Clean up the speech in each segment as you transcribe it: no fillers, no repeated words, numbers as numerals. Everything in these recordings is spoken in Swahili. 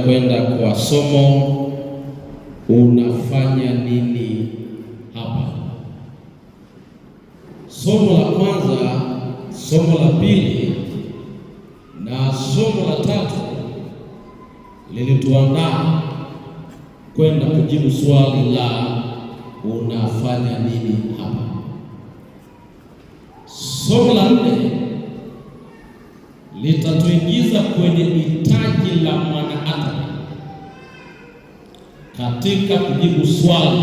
kwenda kwa somo unafanya nini hapa. Somo la kwanza, somo la pili na somo la tatu lilituandaa kwenda kujibu swali la unafanya nini hapa. Somo la nne litatuingiza kwenye hitaji la mwanaadamu katika kujibu swali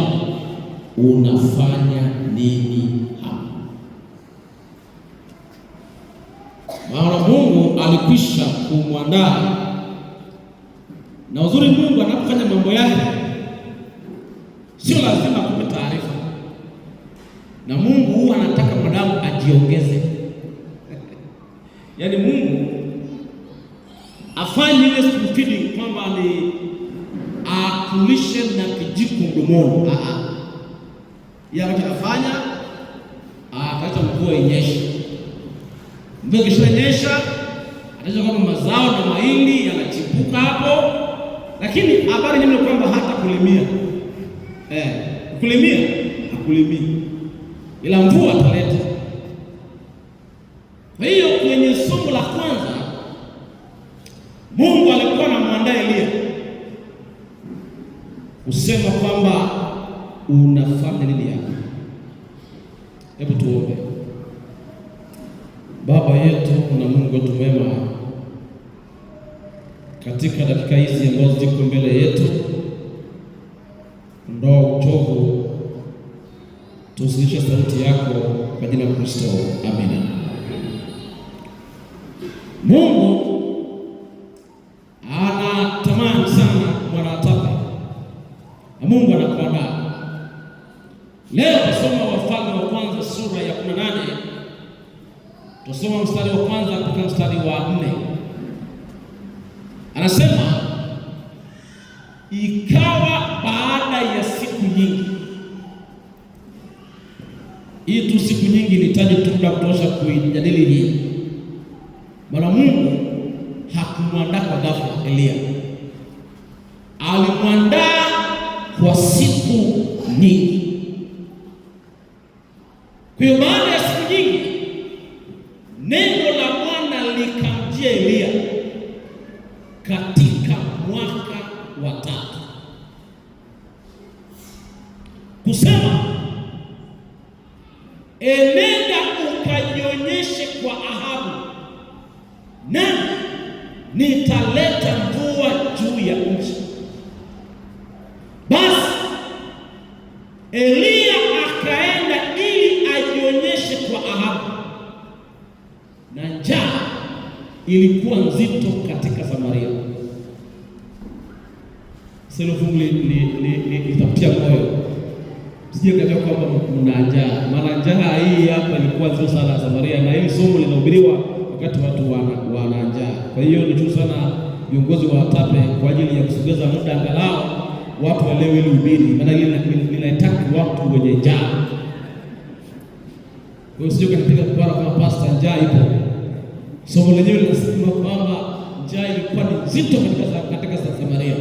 unafanya nini hapa. Maana Mungu alikwisha kumwandaa, na uzuri Mungu anapofanya mambo yake sio lazima akupe taarifa, na Mungu huwa anataka mwanadamu ajiongeze. Yaani Mungu afanye ile spoon feeding kwamba ni akulishe na kijiko mdomoni. Yeye anachofanya ataacha mvua inyeshe. Mvua ikishanyesha ataacha kwamba mazao na mahindi yanachipuka hapo, lakini habari nyingine kwamba hata kulimia kulimia hakulimia, ila mvua ataleta. Kwa hiyo kwenye somo la kwanza Mungu alikuwa anamwandaa Eliya kusema kwamba unafanya nini hapa. Hebu tuombe. Baba yetu na Mungu wetu mwema, katika dakika hizi ambazo ziko mbele yetu, ondoa uchovu, tusilishe sauti yako kwa jina la Kristo, amina. Mungu anatamani sana mwanatape na Mungu anakuandaa. Leo tusoma Wafalme wa Kwanza sura ya 18, tusoma mstari wa kwanza mpaka mstari wa 4. Anasema ikawa baada ya siku nyingi. Hii tu siku nyingi ilihitaji tu muda kutosha kuijadili hii. Maana Mungu hakumwandaa kwa ghafla Eliya, alimwandaa kwa siku nyingi. Kwa hiyo baada ya siku nyingi neno la Bwana likamjia Eliya katika mwaka wa 3 kusema, enenda ukajionyeshe kwa Ahabu, nami nitaleta mvua juu ya nchi. Basi Eliya akaenda ili ajionyeshe kwa Ahabu, na njaa ilikuwa nzito katika Samaria. Silo fungu litakutia moyo, sije katia kwamba mna njaa, maana njaa hii hapa ilikuwa nzito sana Samaria, na hili somo linahubiriwa wakati watu wana njaa. Kwa hiyo ni juu sana viongozi wa ATAPE kwa ajili ya kusogeza muda angalau watu waelewe ile ubiri, maana ile linataka watu wenye njaa. Kwa hiyo sio kanipiga kubara kama pasta, njaa ipo. Somo lenyewe linasema kwamba njaa ilikuwa ni nzito katika Samaria.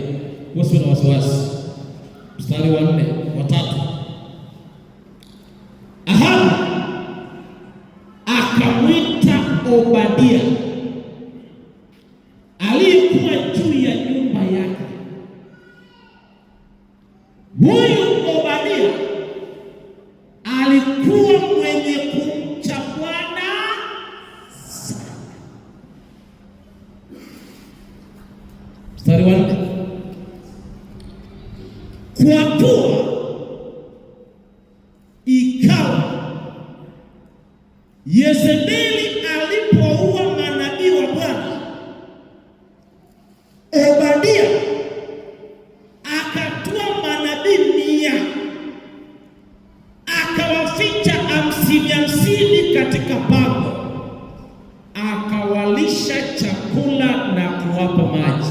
Usiwe na wasiwasi. Mstari wa 4 wa 3, Ahabu akamwita Obadia aliyekuwa juu ya nyumba yake. Huyu Obadia alikuwa mwenye kumcha Bwana sana. Mstari wa 4, kwa kuwa ikawa Yezebeli alipoua manabii wa Bwana, Obadia akatoa manabii 100 akawaficha 50 50 katika pango, akawalisha chakula na kuwapa maji.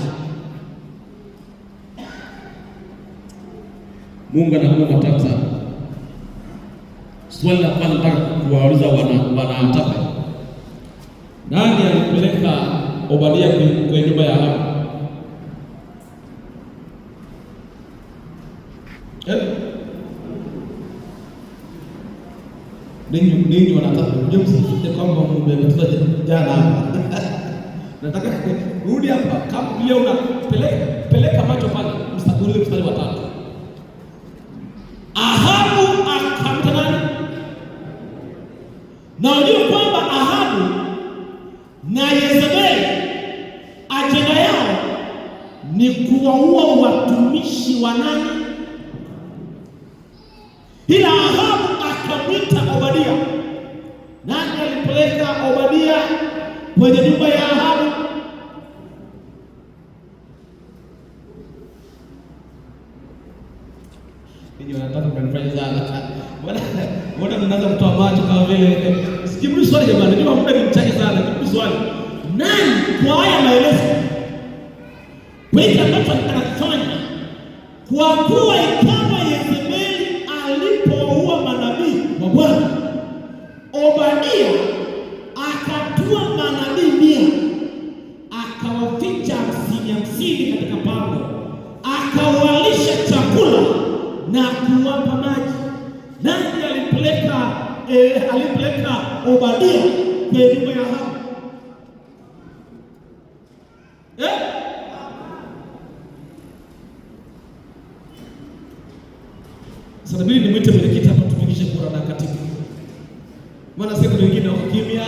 Mungu anakuwa matata sana. Swali la kwanza nataka kuwauliza wana ATAPE, nani alipeleka Obadia kwenye nyumba ya Ahabu? Eh? Ninyi wanataka mjue, msifikirie kwamba mmepata jana hapa. Nataka rudi hapa kama vile una peleka macho pale mstari ule, mstari wa 3. Ahabu akamta nani? Na unajua kwamba Ahabu na Yezebeli ajenda yao ni kuwaua watumishi wa nani? Ila Ahabu akamwita Obadia. Nani alipeleka Obadia kwenye nyumba ya Ahabu? Ninyi wanataka kunifanya sana. Mbona mnaanza kutoa macho kama vile sijibu swali jamani, najua muda ni mchache sana, jibu swali. Nani kwa haya maelezo? Kwa hiki ambacho anakifanya, kwa kuwa ikawa Yezebeli alipoua manabii wa Bwana, Obadia akatua manabii 100, akawaficha 50 50 katika pango, akawalisha chakula na kuwapa maji. Nani alipeleka Obadia kwenye nyumba ya Ahabu? Eh? Sasa mimi nimwite mwenyekiti hapa tupigishe kura na katibu. Maana siku nyingine wako kimya,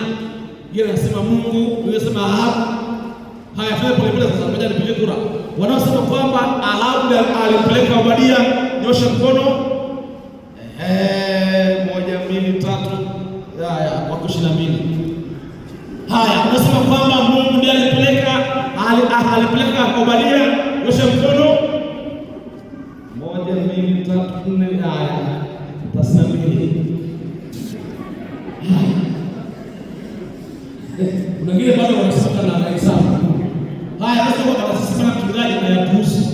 yeye anasema Mungu, yeye anasema Ahabu. Haya, fanya pole pole sasa, ngoja nipige kura. Wanaosema kwamba Ahabu alimpeleka Obadia, nyosha mkono. 1 2 3. Haya, wako 22. Haya, unasema kwamba Mungu ndiye alipeleka Obadia, nyosha mkono. 1 2 3 4. Haya, 92. Haya. Kuna wengine bado wanasema na hesabu. Haya, sasa wanasema mchungaji na yapuuzi.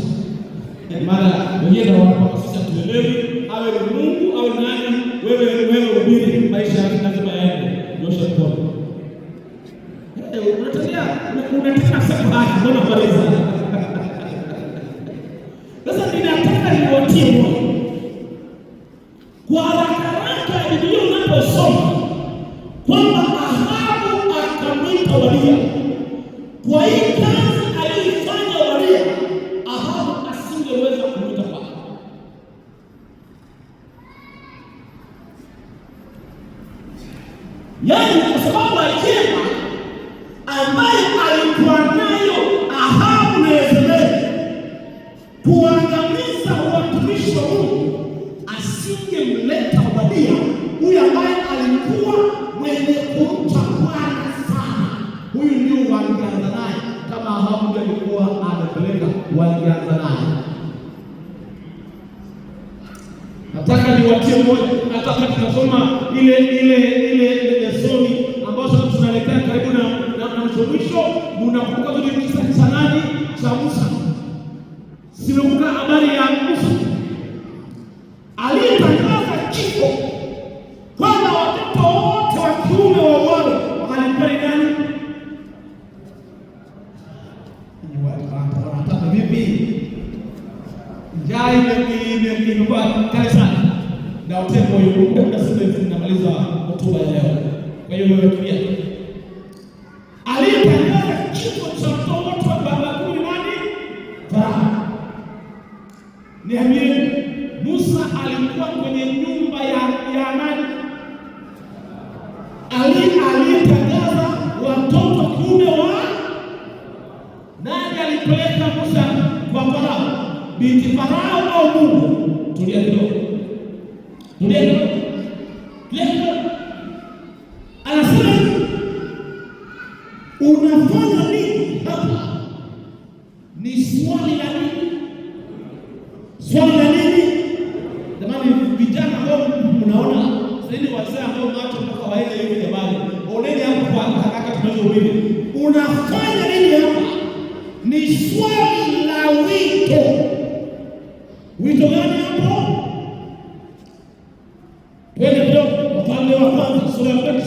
Maana wengine wanahamasisha tuelewi, awe ni Mungu au nani, wewe hubiri, maisha yako lazima yaende. Nyosha mkono. Unataka sasa haki, mbona fareza? Sasa ninataka niwatie moyo. Kwa haraka haraka Biblia unaposoma kwamba Ahabu akamwita Obadia, kwa hii kazi aliyoifanya Obadia, Ahabu asingeweza kumwita kwake. Yaani kwa sababu ajenda ambayo alikuwa nayo Ahabu na Yezebeli kuangamiza watumishi wa Mungu, asingemleta Obadia huyu ambaye alikuwa mwenye kumcha Bwana sana. Huyu ndio wangeanza naye, kama Ahabu ndiye alikuwa amepeleka, wangeanza naye. Nataka niwatie moyo, hata wakati tunasoma ile lesoni ambayo sasa tunaelekea karibu na mwisho mwisho, mnakumbuka vile kisa cha nani? Cha Musa. Simekumbuka habari ya Musa aliyetangaza kifo kwamba watoto wote wa kiume wa Bwana alikuwa ni nani? Wanataka vipi? Njaa imekuwa kali sana. Na utembo hiyo muda si mrefu tunamaliza hotuba ya leo. Kwa hiyo wewe tulia. Aliyetangaza kifo cha watoto wa baba kumi ni nani? Farao. Niambie, Musa alikuwa kwenye nyumba ya nani? Aliyetangaza watoto kiume wa nani? Alipeleka Musa kwa Farao? Binti Farao au Mungu? Tulia kidogo. Tulia kidogo. Tulia kidogo. Anasema unafanya nini hapa? Ni swali la nini? Swali la nini? Jamani, vijana ambao mnaona sasa hivi, wazee ambao macho mpaka waende hivi, jamani, oneni hapo kwa haraka tunazohubiri. Unafanya nini hapa? Ni swali la wito. Wito gani hapo? Twende kidogo, Wafalme wa Kwanza sura ya 9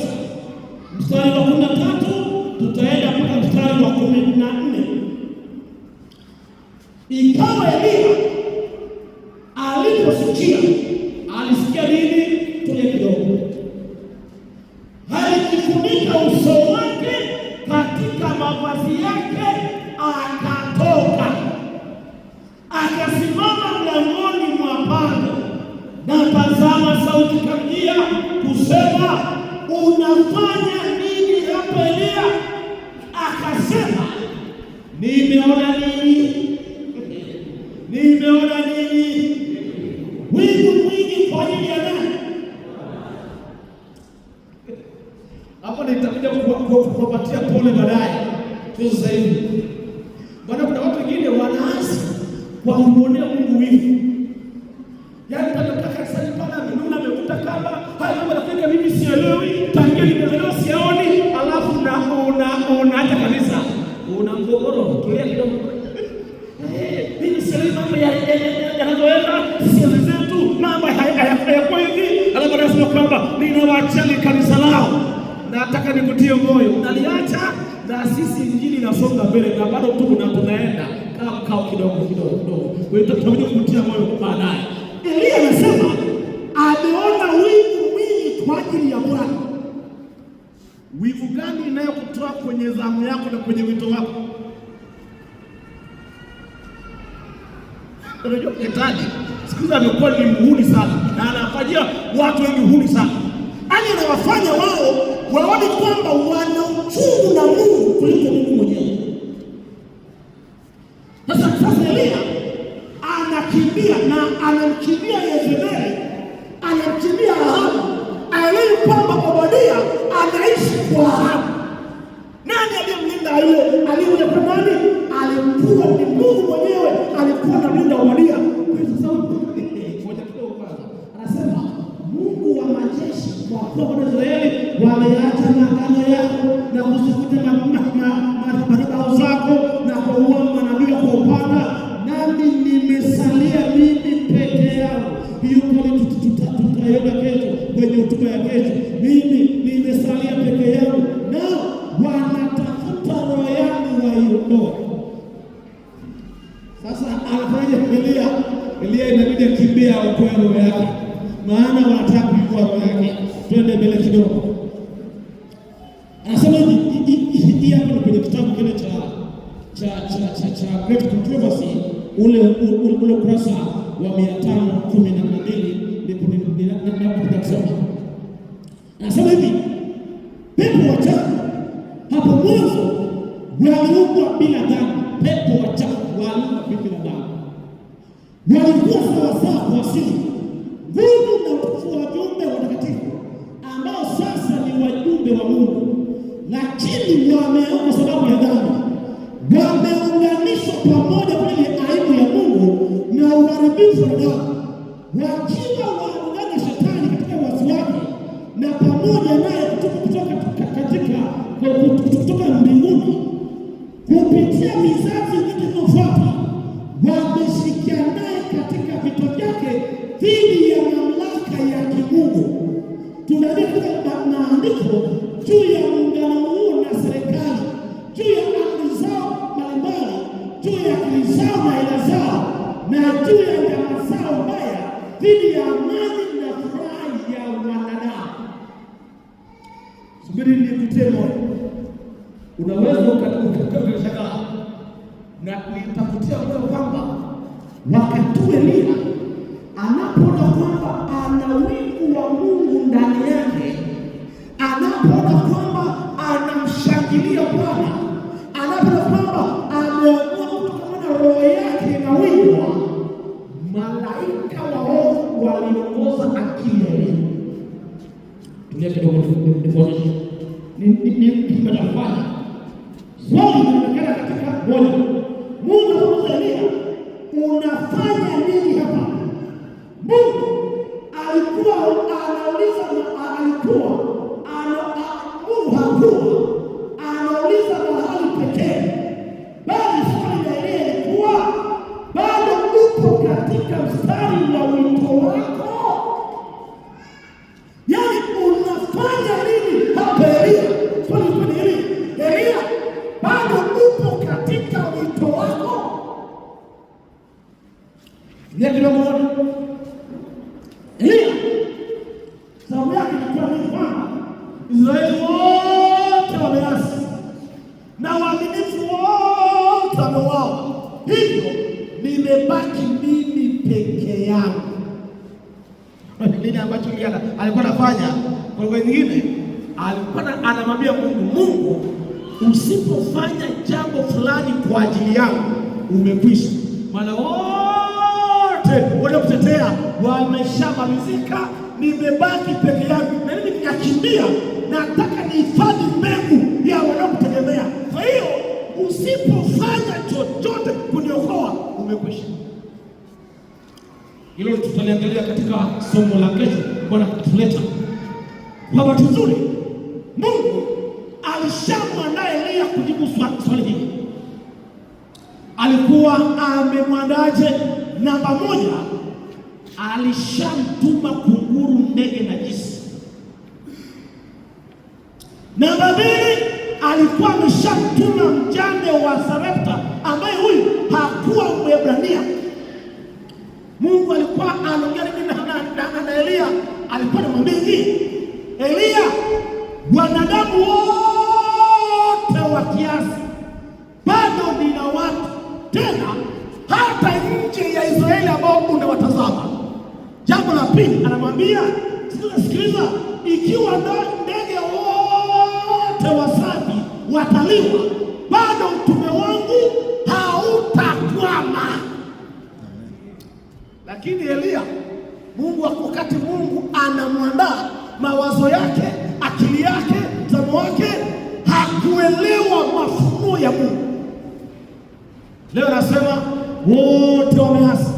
mstari wa 13 tutaenda mpaka mstari wa 14. Ikawa Eliya aliposikia Aliposikia alisikia nini? Tulia kidogo. Alijifunika uso wake katika mavazi yake, akatoka akasimama mlangoni mwa pango, na tazama, sauti kamjia kusema, unafanya nini hapa Eliya? Akasema, nimeona nini? Nimeona nini? Wingu mwingi kwa ajili ya nani? Hapo nitakuja kuwapatia pole baadaye, sio sasa hivi. Bwana, kuna watu wengine wanaasi kwa kumwonea Mungu wivu. Yaani pale kanisani pale amenuna, amevuta kamba, haya mambo yanafanyika, mimi sielewi, tangia nimezaliwa siaoni, alafu na unaacha kanisa. Una mgogoro, tulia kidogo. Mimi sielewi mambo yanazoenda, sisi zetu mambo hayakuwa hivi. Alafu anasema kwamba ninawaachia kanisa lao. Nataka nikutie moyo, unaliacha na sisi injili inasonga mbele na bado tu tunaenda kama mkao kidogo kidogo kidogo. Kwa hiyo tutakuja kukutia moyo baadaye. Elia anasema ameona wivu mwingi kwa ajili ya Bwana. Wivu gani inayokutoa kwenye zamu yako na kwenye wito wako? Unajua shetani siku hizi amekuwa ni muhuni sana na anafanyia watu wengi uhuni sana, Yaani anawafanya wao waone kwamba wana uchungu na Mungu kuliko Mungu mwenyewe. Sasa Eliya anakimbia na anamkimbia Yezebeli, anamkimbia Ahabu, aelewi kwamba Obadia anaishi kwa Ahabu. Nani aliyemlinda yule? Aliyekuja kwa nani? Alikuwa ni Mungu mwenyewe, alikuwa analinda Obadia. Kwa hiyo sasa, ngoja kidogo kwanza. Anasema Mungu wa majeshi, kwa kuwa wana Israeli wameacha maagano yako na kuzifuta madhabahu zako na kuua manabii kwa upanga, nami nimesalia mimi peke yangu. Hiyo pale tutaiona kesho kwenye hotuba ya kesho. Mimi nimesalia peke yangu, nao wanatafuta roho yangu waiondoe. Sasa anafanyaje Elia? Elia inabidi akimbia aokoe roho yake, maana wanataka kuitoa roho yake. Twende mbele kidogo. Anasema hivi, hii hapa ni kwenye kitabu kile cha Great Controversy, ule ukurasa wa 512 ndipo ninapotaka kusoma. Anasema hivi, pepo wachafu hapo mwanzo waliumbwa bila dhambi. Pepo wachafu waliumbwa bila dhambi, Walikuwa sawasawa kwa asili, nguvu na utukufu wa viumbe watakatifu ambao sasa ni wajumbe wa Mungu, lakini wameona sababu ya dhambi, wameunganishwa pamoja kwenye aibu ya Mungu na uharibifu wa damu, wakiwa waungana shetani katika uasi wake na pamoja naye kutoka mbinguni kupitia vizazi vilivyofuata, wameshirikiana naye katika vita vyake dhidi ya mamlaka ya kimungu. Tunaandika katika maandiko juu ya muungano huu na serikali, juu ya amri zao mbalimbali, juu ya akili zao na ila zao, na juu ya njama zao mbaya dhidi ya amani na furaha ya wanadamu. Subiri nikutie moyo. Unaweza ukashangaa na nitakutia moyo kwamba Wakati Eliya anapoona kwamba ana wingu wa Mungu ndani yake, anapoona kwamba anamshangilia Bwana, anapoona kwamba ameamua kutokamana roho yake na wingu, malaika waovu waliongoza akili ya Eliya. Tulia kidogo nikuonyeshe ni nitafanya. Swali linaonekana katika moja. Mungu anamuuliza Eliya, unafanya nini hapa? Mungu alikuwa anauliza, alikuwa Mungu hakuwa anauliza mahali pekee, bali swali la Eliya ilikuwa bado upo katika mstari wa wito wako? Yaani unafanya nini hapa Eliya? Swali lilikuwa ni hili, Eliya, bado upo katika wito wako? Tulia kidogo. Eliya sababu yake ilikuwa ni kwamba Israeli wote wameasi na waaminifu wote wameuawa, hivyo nimebaki mimi peke yangu. Nini ambacho Eliya alikuwa anafanya? Kwa lugha nyingine, alikuwa anamwambia Mungu, Mungu, usipofanya jambo fulani kwa ajili yangu umekwisha, maana wote waliokutetea wameshamalizika, nimebaki peke yangu, na mimi ninakimbia, nataka nihifadhi mbegu ya wanaokutegemea. Kwa hiyo usipofanya chochote kuniokoa umekwisha. Hilo tutaliangalia katika somo la kesho. Bwana atuleta Kwa bahati nzuri, Mungu alishamwandaa Eliya kujibu swali hili. Alikuwa amemwandaje? Namba moja, alishamtuma kunguru, ndege najisi. Namba mbili, alikuwa ameshamtuma mjane wa Sarepta ambaye huyu hakuwa Mwebrania. Mungu alikuwa anaongea nini na Eliya? Alikuwa anamwambia hivi, Eliya, wanadamu wote wa kiasi, bado nina watu tena hata nje ya Israeli ambao unawatazama. Jambo la pili anamwambia, sikiliza, ikiwa ndege wote wasafi wataliwa, bado utume wangu hautakwama. Lakini Eliya, Mungu wakati Mungu anamwandaa mawazo yake, akili yake, mtazamo wake, hakuelewa mafunuo ya Mungu. Leo nasema wote wameasi.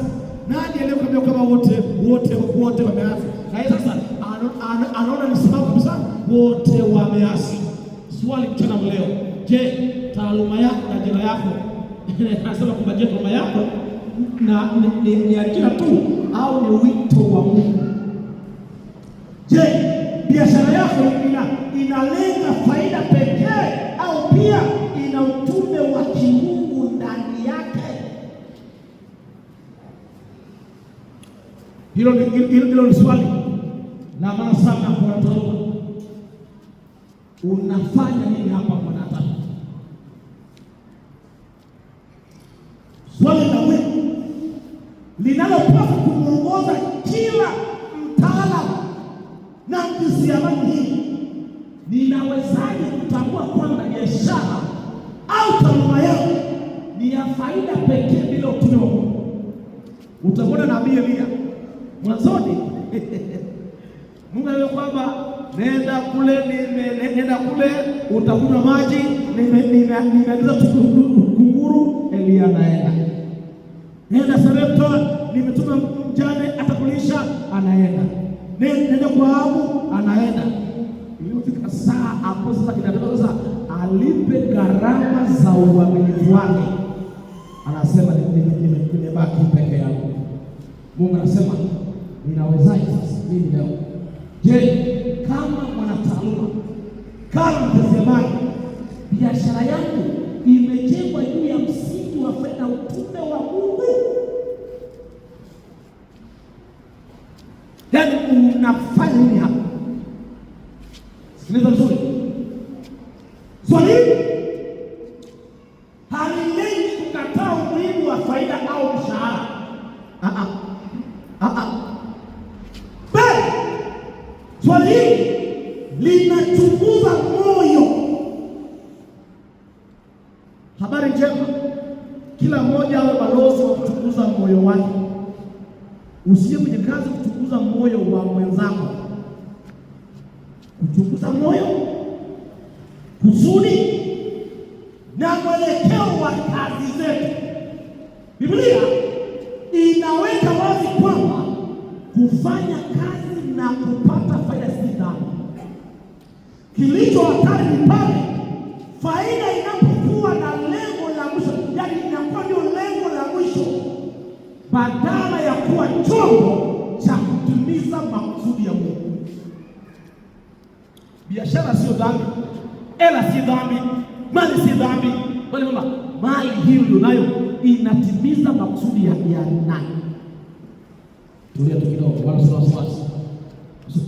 Nani aliyekwambia kama wote wote wote wameasi? Na yeye sasa anaona ni sababu kabisa, wote wameasi. Swali mchana leo, je, taaluma yako na ajira yako anasema kwamba je, taaluma yako na ni ajira tu au ni wito wa Mungu? Je, biashara yako inalenga faida pekee au pia ina utume wa kimungu ndani yake? Hilo ni swali la maana sana kwa wanataaluma. Unafanya nini hapa mwanataaluma? Swali la muhimu linalopaswa kumwongoza kila mtaalamu na mjasiriamali hii, ninawezaje kutambua kwamba biashara au taaluma yangu ni ya faida pekee bila utume wa Mungu? Utamwona nabii Eliya mwanzoni Mungu aliambia kwamba nenda kule, nenda kule utakunywa maji, nimeagiza kunguru. Eliya anaenda. Nenda Sarepta, nimetuma mjane atakulisha, anaenda. Nenda kwa Ahabu, anaenda. Ilipofika saa hapo sasa kinatoka sasa alipe gharama za uaminifu wake, anasema nimebaki peke yangu. Mungu anasema ninawezaje sasa mimi leo? Je, kama mwanataaluma, kama mjasiriamali, biashara yangu imejengwa juu ya msingi wa fedha, utume wa Mungu? Yaani unafanya nini hapa? Sikiliza vizuri. Swali hili halilengi kukataa umuhimu wa faida au mshahara. Bali swali hili linachunguza moyo. Habari njema, kila mmoja awe balozi wa kuchunguza moyo wake. Usije kwenye kazi kuchunguza moyo wa mwenzako. Kuchunguza moyo, kusudi na mwelekeo wa kazi zetu. Biblia inaweka wazi kwamba kufanya kazi na kupata faida si dhambi. Kilicho hatari ni pale faida inapokuwa na lengo la mwisho, yaani inakuwa ndio lengo la mwisho badala ya kuwa chombo cha kutimiza makusudi ya Mungu. Biashara sio dhambi, hela si dhambi, mali si dhambi, bali kwamba mali hiyo ulionayo inatimiza makusudi ya nani? Tulia tu kidogo, wala sio wasiwasi,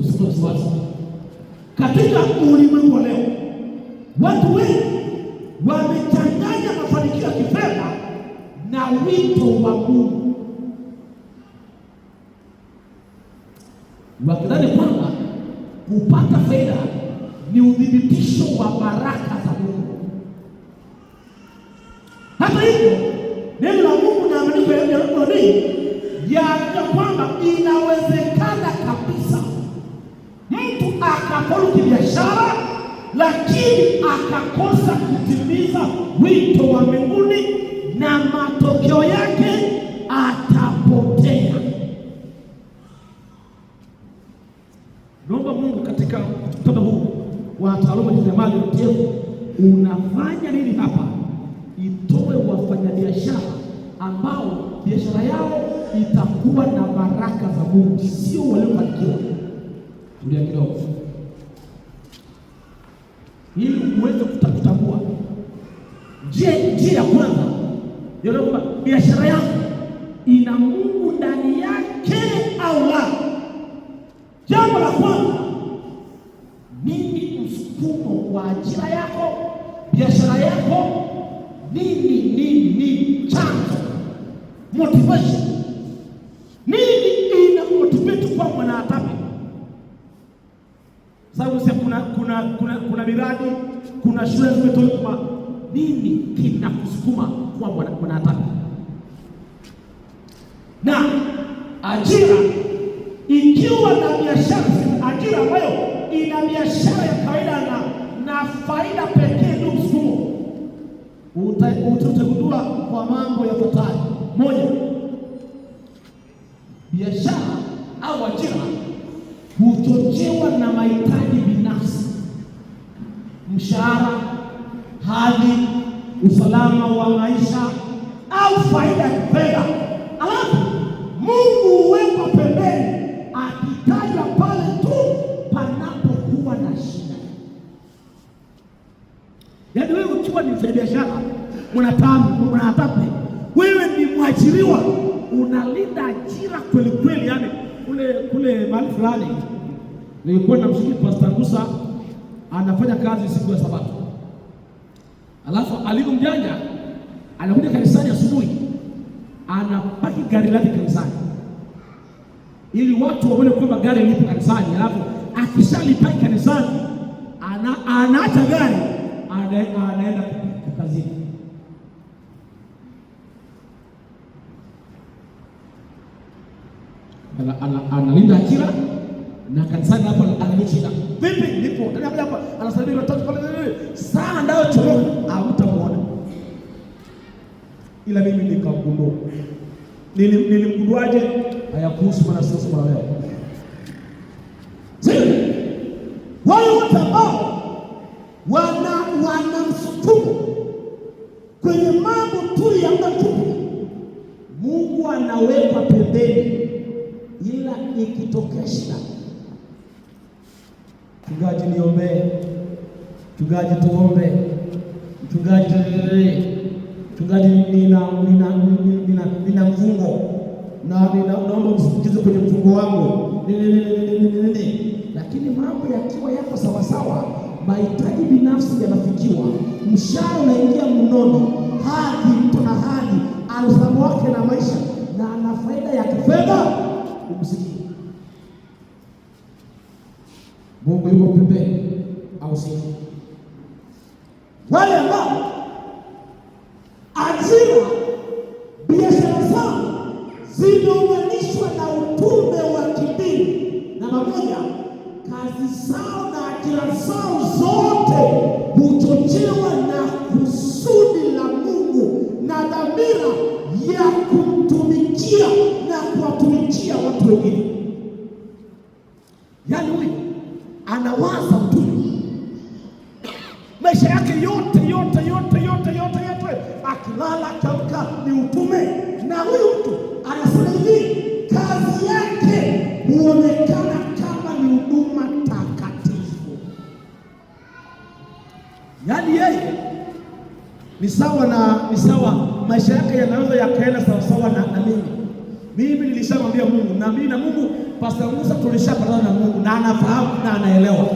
usiwe wasiwasi. Katika ulimwengu wa leo, watu wengi wamechanganya mafanikio ya kifedha na wito wa Mungu, wakidhani kwamba kupata faida ni uthibitisho wa baraka za Mungu. Hata hivyo, neno la Mungu na maandiko ya nabii ya kwamba inawezekana kabisa mtu akafaulu kibiashara, lakini akakosa kutimiza wito wa mbinguni na matokeo yake atapotea. Naomba Mungu katika mkutano huu wa taaluma ya ujasiriamali UTF, unafanya nini hapa? Itoe wafanyabiashara ambao biashara yao itakuwa na baraka za Mungu, sio waliofanikiwa. Tulia kidogo, ili uweze kutambua njia ya kwanza ya kwamba biashara yako ina Mungu ndani yake au la. Jambo la kwanza, nini msukumo wa ajira yako, biashara yako? Nini nini nini chanzo, motivation? Nini ina motivate kwa mwanaatapi? Sababu sasa kuna miradi, kuna shule zimetolewa. Nini kinakusukuma kuwa mwanaatapi? Na ajira ikiwa na biashara, ajira ambayo ina biashara ya kawaida na faida pekee ndio msukumo, Utagundua kwa mambo yafuatayo. Moja, biashara au ajira huchochewa na mahitaji binafsi, mshahara, hadhi, usalama wa maisha au faida ya kifedha. Alafu Mungu huwekwa pembeni, akitajwa pale tu panapokuwa na shida. Yaani wewe ukiwa ni mfanyabiashara, mwanatapi, wewe ni mwajiriwa, unalinda ajira kweli kweli. Yani kule mahali fulani nilikuwa namshiriki Pastor Ngusa anafanya kazi siku ya Sabato, alafu alivyo mjanja anakuja kanisani asubuhi, anapaki gari lake kanisani ili watu waone kwamba gari lipo kanisani. Alafu akishalipaki kanisani anaacha gari anaenda kazini. Analinda ajira na kanisani hapo anamechina vipi, nipo ndani hapa, anasalimia watatu pale, saa ndayo choroka hamtamuona, ila mimi nikamgundua. Nilimgunduaje? Hayakuhusu maana sio somo la leo. Wale wote ambao wana msukumo kwenye mambo tu ya muda mfupi, Mungu anawekwa pembeni, ila ikitokea shida, mchungaji niombee, mchungaji tuombe, mchungaji mchungaji nina mfungo na naomba msindikize kwenye mfungo wangu nini. Lakini mambo yakiwa yako sawasawa, mahitaji binafsi yanafikiwa, mshahara unaingia mnono, hadhi, mtu na hadhi, usalama wake na maisha, na ana faida ya kifedha, umsikie Mungu yuko pembeni au si? Wale ambao ajira, biashara zao zimeunganishwa na utume wa kidini, namba moja, kazi zao na ajira zao zote huchochewa na kusudi la Mungu na dhamira ya kumtumikia na kuwatumikia watu wengine. Yaani huyu anawaza utume maisha yake yote yote yote yote yote yote, akilala akiamka ni utume. Na huyu mtu anasema hivi, kazi yake huonekana kama ni huduma takatifu. Yaani yeye ni sawa na ni sawa, maisha yake yanaweza yakaenda sawasawa na mimi. Mimi nilishamwambia Mungu na mimi na Mungu, Pastor Musa tulishapatana na Mungu na anafahamu na anaelewa.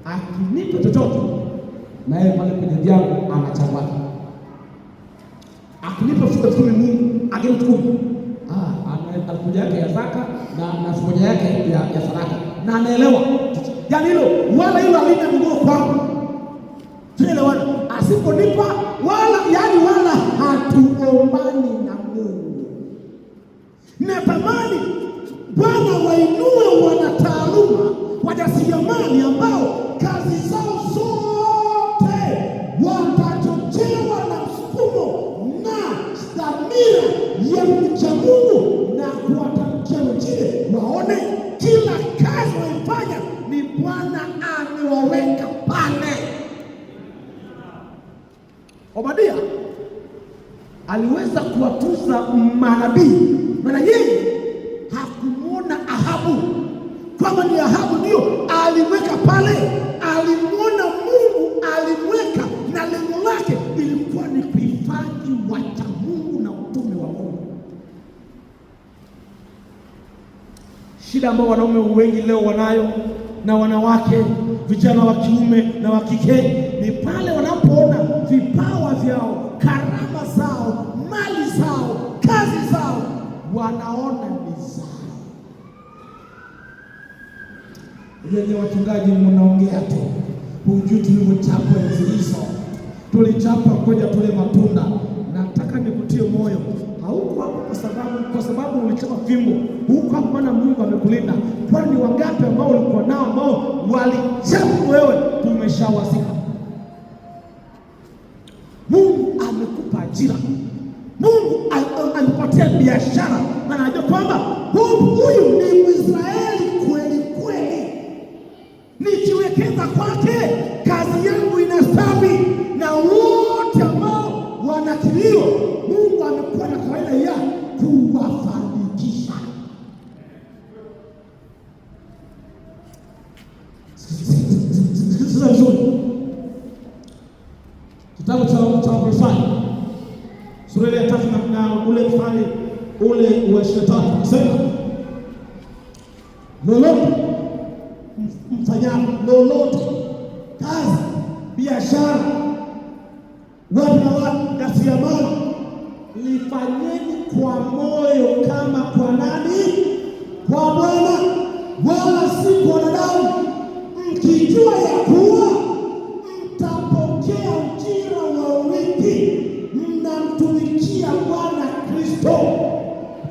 Akinipa chochote na yeye pale kwenye vyangu anachagua. Akinipa 10,000 Mungu, akinipa 10,000. Ah, ana 1,000 yake ya zaka na 1,000 yake ya sadaka. Na anaelewa. Yaani hilo wala hilo halina mguu kwangu. Tunaelewana? Asiponipa wala yani wala hatugombani na Mungu. Natamani Bwana wainue wanataaluma, wajasiriamali ambao kazi zao zote watachochewa na msukumo na dhamira ya kumcha Mungu na kuwatamkia wengine waone kila kazi wanaifanya ni Bwana amewaweka pale. Obadia aliweza kuwatuza manabii, maana yeye hakumwona Ahabu kwamba ni Ahabu ndio alimweka pale. Alimwona Mungu alimweka, na lengo lake ilikuwa ni kuhifadhi wacha Mungu na utume wa Mungu. Shida ambayo wanaume wengi leo wanayo na wanawake, vijana wa kiume na wa kike, ni pale wanapoona vipawa vyao, karama zao, mali zao, kazi zao, wanaona ni zao. Yenye wachungaji mnaongea tu, hujui tulivyochapwa enzi hizo. Tulichapa ngoja tule matunda. Nataka nikutie moyo, hauko hapo kwa sababu ulichapa fimbo. Huko hapo maana Mungu amekulinda. Kwani ni wangapi ambao ulikuwa nao ambao walichapa wewe, tumeshawazika. Mungu amekupa ajira, Mungu amekupatia biashara, na anajua kwamba huyu ni Mwisraeli kweli kweli, nikiwekeza kwake kazi yangu inastawi. Na wote ambao wana kilio, Mungu amekuwa na kawaida ya kuwafanikisha. Sikiliza vizuri, kitabu cha Wakolosai sura ya 3 na ule mstari ule wa 23 nasema, lolote mfanyalo, lolote, kazi, biashara, wapi na wapi, jasiriamali, lifanyeni kwa moyo kama kwa nani? Kwa Bwana, wala si kwa wanadamu, mkijua ya kuwa mtapokea ujira wa urithi, mnamtumikia Bwana Kristo.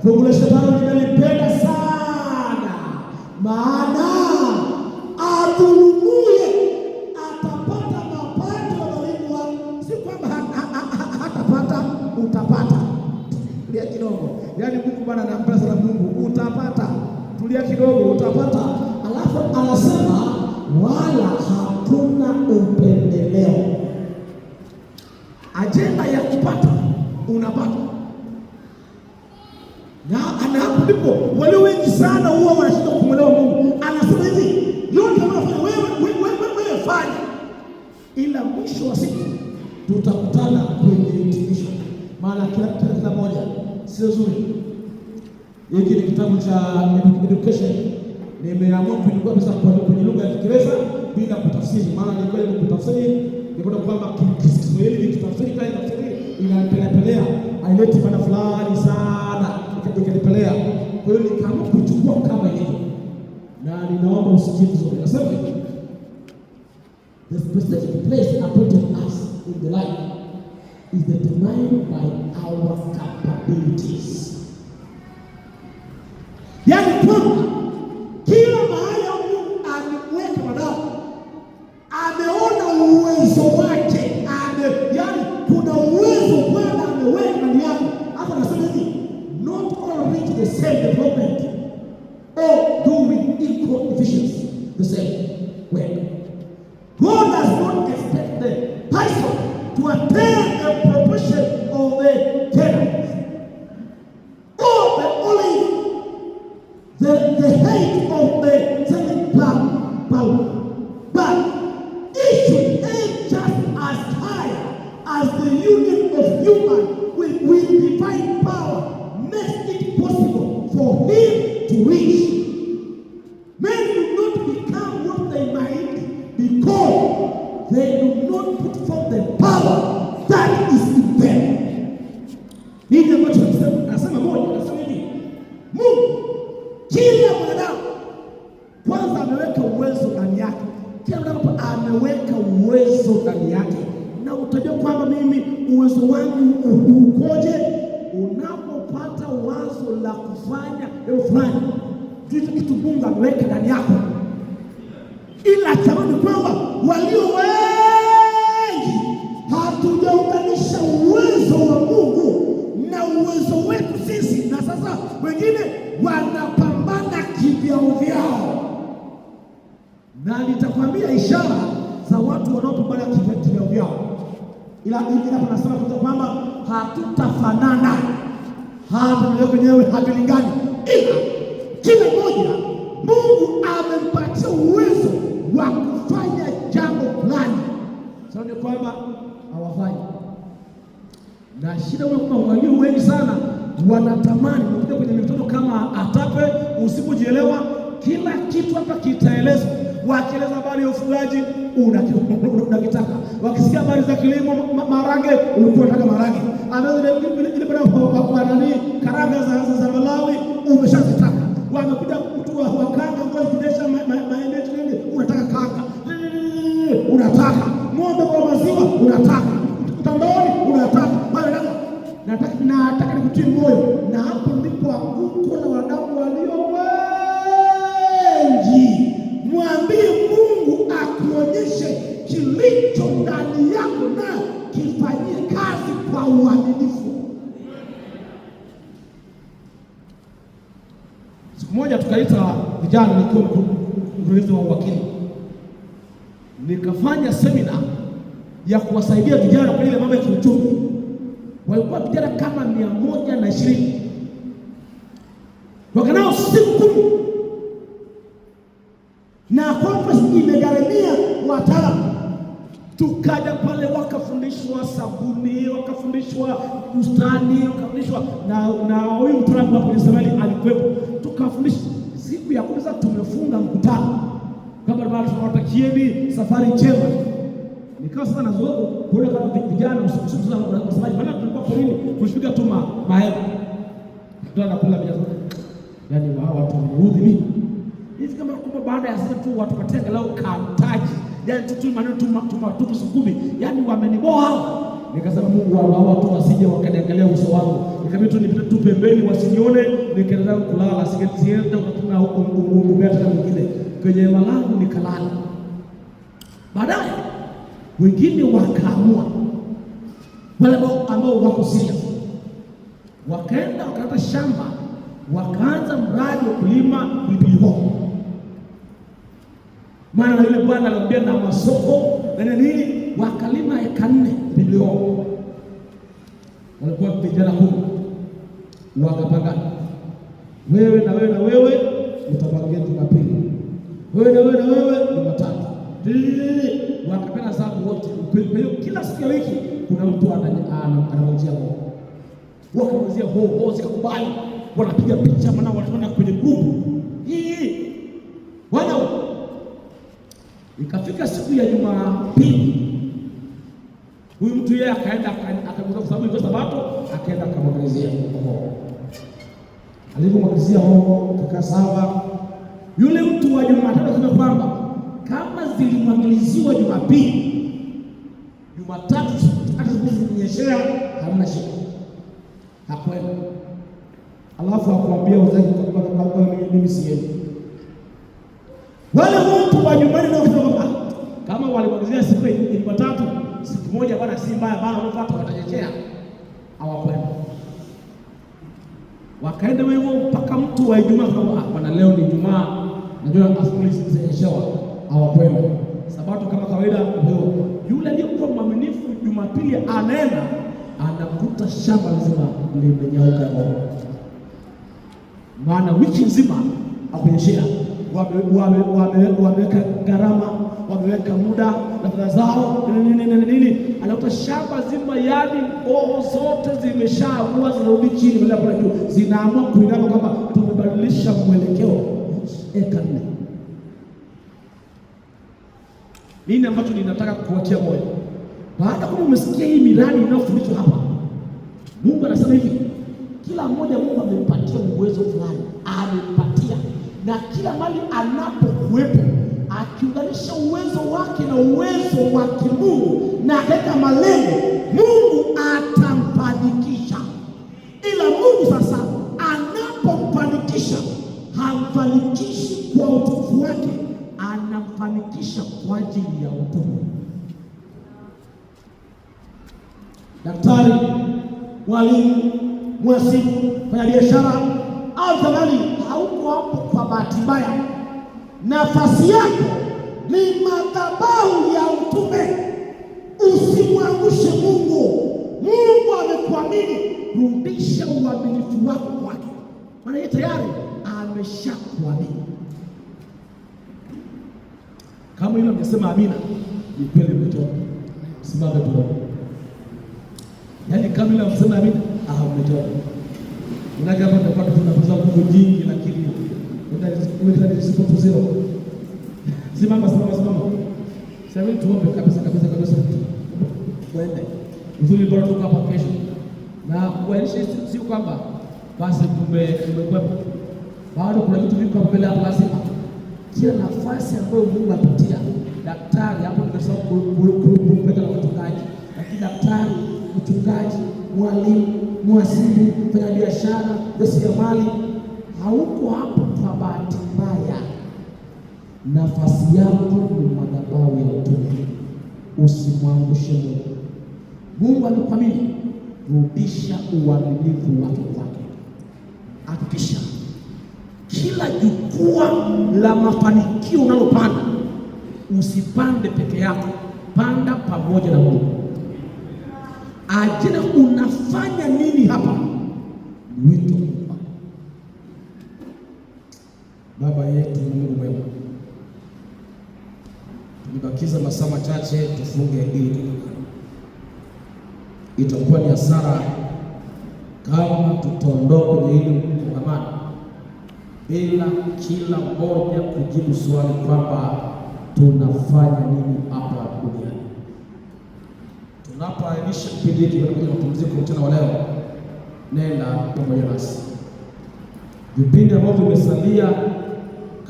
Fungu la 25 nimelipenda sana, maana adhulumuye atapata mapato ya dhalimu wake. Si kwamba hatapata, utapata. Tulia kidogo. Yaani Mungu Bwana anampenda sana Mungu, utapata. Tulia kidogo, utapata. Alafu anasema wala hakuna upendeleo. Ajenda ya kupata unapata. Na hapo ndipo walio wengi sana huwa wanashindwa kumwelewa Mungu. Anasema hivi, yote unayofanya wewe fanya, ila mwisho wa siku tutakutana kwenye hitimisho. Maana kila moja sio zuri. Hiki ni kitabu cha education. Nimeamua kuchukua pesa kwenye lugha ya Kiingereza bila kutafsiri, maana nilikuwa kutafsiri nikaona kwamba Kiswahili nikitafsiri kama tafsiri inapelea haileti maana fulani sana, ikanipelea. Kwa hiyo nikaamua kuchukua kama ilivyo, na ninaomba usikie vizuri. Nasema hivi, the specific place appointed us in the life is determined by our capabilities. Yaani kwamba kila mahali Mungu ameweka wanadamu, ameona uwezo wake, yaani kuna uwezo Bwana ameweka ndani yako. Hapo anasema hivi, not all reach the same development or do with equal efficiency the same work. God does not expect the person to attain the proportion of the tenant or the olive, the height of the selling palm, but it should aim just as high as the union of human with divine power makes it possible. for him to reach. Men do not become what they might because they do not put forth the power that is in them. Nini ambacho anasema? Moja, anasema hivi, Mungu kila mwanadamu kwanza ameweka uwezo ndani yake. Kila mwanadamu ameweka uwezo ndani yake, na utajua kwamba mimi uwezo wangu ukoje unapopata wazo la kufanya jambo fulani, ndicho kitu Mungu ameweka ndani yako. Ila sababu ni kwamba walio wengi hatujaunganisha uwezo wa Mungu na uwezo wetu sisi, na sasa wengine wanapambana kivyao vyao, na nitakwambia ishara za watu wanaopambana kivyao vyao. Ila panasema kwamba hatutafanana, hata wenyewe hatulingani, ila kila mmoja Mungu amempatia uwezo wa kufanya jambo fulani. Sasa ni kwamba hawafanyi, na shida kwamba walio wengi sana wanatamani kuja kwenye mikutano kama ATAPE. Usipojielewa, kila kitu hapa kitaelezwa. Wakieleza habari ya ufugaji unakitaka, wakisikia habari za kilimo maharage, ulikuwa unataka maharage, ile nani karanga za Malawi umeshazitaka. Wamekuja mtu wa kanga kidesha maende, unataka kanga, unataka ng'ombe kwa maziwa, unataka mtandaoni, unataka nataka nikutie moyo, na hapo ndipo anguko la wanadamu walio wengi. Mwambie Mungu akuonyeshe kilicho ndani yako na kifanyie kazi kwa uaminifu. Siku moja tukaita vijana, nikiwa mkurugenzi wa uwakili, nikafanya semina ya kuwasaidia vijana kwa ile mambo ya kiuchumi. Walikuwa vijana kama 120, wakanao siku 10 na conference imegharamia wataalamu. Tukaja pale wakafundishwa sabuni, wakafundishwa bustani, wakafundishwa na huyu mtaalamu hapo Israeli alikuwepo, tukafundishwa. Siku ya kwanza tumefunga mkutano kama bado tunawatakieni safari njema. Nikawa sasa nazoea kuona kama vijana usiku, maana tulikuwa porini, tulipiga tu mahema, ndio anakula vijana, yaani wao watu wameudhi mimi hivi, kama kumbe baada ya sisi tu watupatie angalau kamtaji, yaani tu maneno tu matupu siku 10, yaani wameniboa. Nikasema Mungu, hao watu wasije wakaniangalia uso wangu, nikabidi tu nipite tu pembeni wasinione, nikaendelea kulala, sienda kutuna huko Mungu tena mwingine kwenye hema langu nikalala. Baadaye wengine wakaamua, wale ambao wako serious, wakaenda wakaleta shamba, wakaanza mradi wa kulima pilipili hoho. Maana na yule bwana aliambia na masoko na nini, wakalima eka 4 pilipili hoho. Walikuwa vijana 10, wakapangana, wewe na wewe na wewe utapangia Jumapili, wewe na wewe na wewe Jumatatu. Wakapenda sababu wote. Kwa hiyo kila siku ya wiki kuna mtu anangojea hoho, wakangojea hoho zikakubali, wanapiga picha, maana wanaona kwenye group hii wana. Ikafika siku ya Jumapili, huyu mtu yeye akaenda akaguza, kwa sababu ilikuwa Sabato, akaenda akamwagilizia hoho. Alipomwagilizia hoho kakaa sawa. Yule mtu wa Jumatatu akasema kwamba kama zilimwagiliziwa Jumapili, Jumatatu hata zikinyeshea hamna shida. Hakwenda. Alafu akwambia wenzake kwamba mimi siendi. Wale watu wa nyumbani nao wakasema kwamba kama walimwagilizia siku ya Jumatatu, siku moja bwana si mbaya bwana, wanafuata watanyeshea. Hawakwenda. Wakaenda hivyo mpaka mtu wa Ijumaa akasema, bwana leo ni Ijumaa, najua asubuhi zinyeshewa. Hawakwenda. Sabato kama kawaida leo. Yule aliyekuwa mwaminifu Jumapili anaenda anakuta shamba nzima limenyauka hoho. Maana wiki nzima hakunyeshea. Wameweka gharama, wameweka muda na fedha zao nini nini nini, anakuta shamba zima, yani hoho zote zimeshaamua zinarudi chini badala ya kwenda juu, zinaamua kuinama kwamba Nini ambacho ninataka kukuachia moyo? Baada kama umesikia hii miradi inayofundishwa hapa, Mungu anasema hivi, kila mmoja Mungu amempatia uwezo fulani, amempatia na kila mali anapokuwepo akiunganisha uwezo wake na uwezo wa kimungu na akaweka malengo, Mungu atamfanikisha. Ila Mungu sasa anapomfanikisha hamfanikishi kwa utukufu wake, anamfanikisha kwa ajili ya utume. Daktari, mwalimu, mhasibu, mfanyabiashara au thamani, hauko hapo kwa bahati mbaya. Nafasi yako ni madhabahu ya utume. Usimwangushe Mungu. Mungu amekuamini, rudisha uaminifu wako kwake, maana yeye tayari ameshakuamini. Kama hilo amesema amina, ni kweli umetoka. Simame tuombe. Yaani kama ile amesema amina, umetoka. Unajua hapa tutakuwa tunafunza Mungu jingi, lakini zero. Simama, simama, simama. Sasa tuombe kabisa kabisa kabisa. Tuende. Uzuri bora tuko hapa kesho. Na kuainisha sio kwamba basi tumekwepa. Bado kuna vitu viko mbele hapo lazima. Kila nafasi ambayo Mungu apatia daktari hapo nimesahau kupeleka na wachungaji. Lakini daktari, mchungaji, mwalimu, mhasibu, mfanyabiashara, mjasiriamali, hauko hapo kwa bahati mbaya. Nafasi yako ni madhabahu ya utume. Usimwangushe Mungu. Mungu amekuamini, rudisha uaminifu wake kwake. Hakikisha kila jukwaa la mafanikio unalopanda, usipande peke yako, panda pamoja na Mungu. Ajira unafanya nini hapa? Wito mkubwa. Baba yetu Mungu mwema, tumebakiza masaa machache tufunge ili kongamano. Itakuwa ni hasara kama tutaondoka kwenye hili kongamano bila kila mmoja kujibu swali kwamba tunafanya nini hapa duniani. Tunapoainisha kipindi hiki kwenye mapumziko mchana wa leo, nenda pamoja nasi. Vipindi ambavyo vimesalia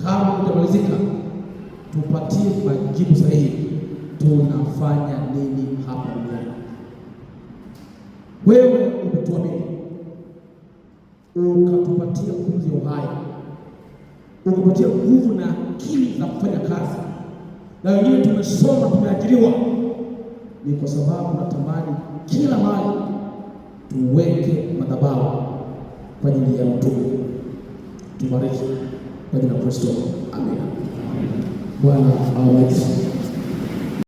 kama hujamalizika, tupatie majibu sahihi, tunafanya nini hapa duniani? Wewe umetuamini ukatupatia pumzi ya uhai, ukapatia nguvu na akili za kufanya kazi, na wengine tumesoma, tumeajiriwa. Ni kwa sababu natamani kila mahali tuweke madhabahu kwa ajili ya utume. Tubariki kwa jina la Kristo, amina. Bwana awabariki.